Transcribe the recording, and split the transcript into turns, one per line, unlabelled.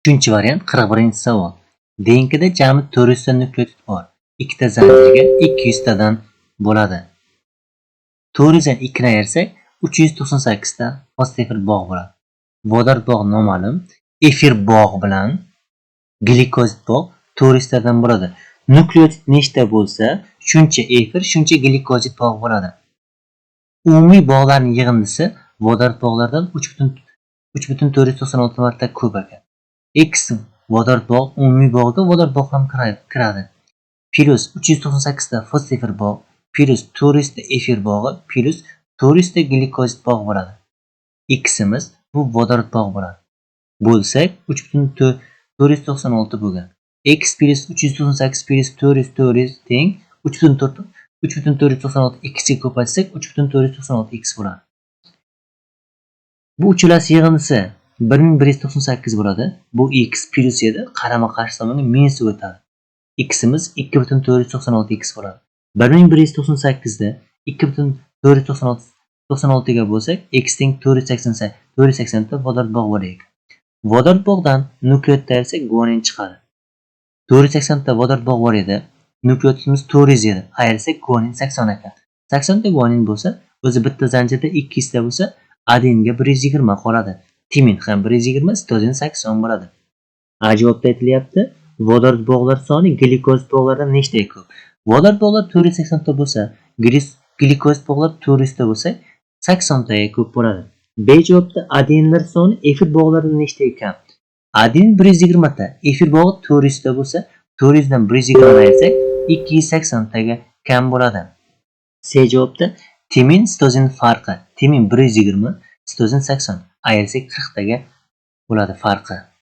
Uchinchi variant, 41-savol. DNKda jami 400 ta nukleotid bor. Ikkita zanjirga 200 tadan bo'ladi. 400 dan 2 ni ayirsak, 398 ta fosfefir bog' bo'ladi. Vodorod bog' noma'lum. Efir bog' bilan glikozid bog' 400 tadan bo'ladi. Nukleotid nechta bo'lsa, shuncha efir, shuncha glikozid bog' bo'ladi. Umumiy bog'larning yig'indisi vodorod bog'lardan 3,496 marta ko'p ekan. X vodorod bog', umumiy bog'ga vodorod bog' ham kiradi. Plyus 398 ta fosfefir bog', plyus 400 ta efir bog'i, plyus 400 ta glikozid bog' bo'ladi. X'imiz bu vodorod bog' bo'ladi. Bo'lsak 3,496 bo'lgan. X plyus 398 plyus 400 400 teng 3,4 3,496 x ga ko'paytirsak, 3,496 x bo'ladi. Bu uchalasi yig'indisi 1198 bo'ladi. Bu x plyus edi, qarama-qarshi tomonga minus o'tadi. X'imiz 2,496 x bo'ladi. 1198 da 2,496 ga bo'lsak, x teng 480, 480 ta vodorod bog' bo'lar ekan. Vodorod bog'dan nukleotid ayirsak, guanin chiqadi. 480 ta vodorod bog' bor edi. Nukleotidimiz 400 edi. Ayirsak, guanin 80 ekan. 80 ta guanin bo'lsa, o'zi bitta zanjirda 200 ta bo'lsa, adeninga 120 qoladi. Timin ham 120, sitozin 80 bo'ladi. A javobda aytilyapti, vodorod bog'lar soni glikoz bog'lardan nechtaga ko'p? Vodorod bog'lar 480 ta bo'lsa, glikoz bog'lar 400 ta bo'lsa, 80 taga ko'p bo'ladi. B javobda adeninlar soni efir bog'laridan nechtaga kam? Adenin 120 ta, efir bog'i 400 ta bo'lsa, 400 dan 120 ayirsak, 280 taga kam bo'ladi. C javobda timin sitozin farqi. Timin 120, sitozin 80. Ayirsak, 40 taga bo'ladi farqi.